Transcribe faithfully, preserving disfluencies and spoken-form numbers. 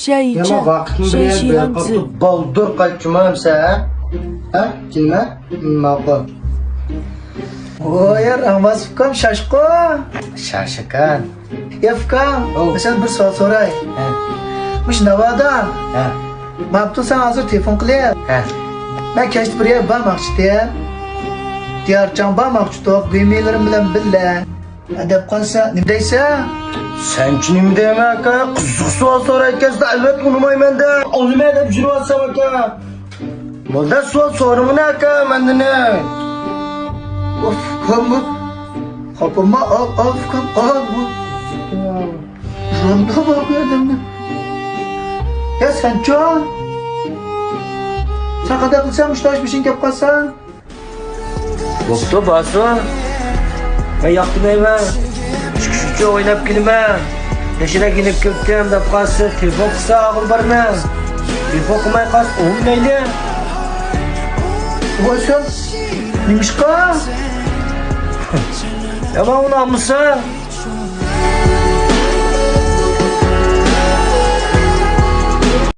شەيچە، يامان ۋاقىتنى بىر يەردە بېرىپ قاپتۇ، بالدۇر قايتچىما ئەمسە، ھە؟ ھە؟ كېلىمە؟ ماقۇل. ۋوي، رەڭباز ئۇكام، شاشقۇ. شاشىكەن. يا ئۇكام، ئوۋ. مەن سەندىن بىر سوئال سوراي. ھە. مۇشۇ ناۋادا، ھە. ماپتۇ سەن ھازىر تېلېفون قىلىپ. ھە. مەن كەچتە بىر يەرگە بارماقچىدىم. دىيارچاڭ بارماقچىدۇق، گۈيمىلىرىم بىلەن بىللە. دەپ قالسا، نېمە دەيسەن؟ سەنچۇ نېمە دەيمەن ئاكا؟ قىزىق سوئال سورايدىكەنسەن، ئەلۋەتتە ئۇنىمايمەن دە. ئۇنىماي دەپ يۈرۈۋاتسام ئاكا. بولدى، سوئال سورىمىنا ئاكا مەندىن. ئۇف، كۆممۇ؟ خاپىما، ئال، ئال، ئۇكام، ئال، بۇ. روندا بار بۇ ئادەمنىڭ. يا سەنچۇ؟ سەن قانداق قىلساڭ مۇشۇ تاش بېشىڭ كەپ قالسا؟ بوپتۇ، بارسۇن. مەن ياقتۇرمايمەن. چىقىش ئۈچۈن ئويناپ كېلىمەن. ياشىراق يېنىپ كەتتىم دەپ قالسا، تېلېفون قىلسا ئاغرىپ بارىمەن. تېلېفون قىلماي قالسا ئۇنىمايلى. ۋاي سەن، نېمىشقا؟ يامان ئۇنامسا.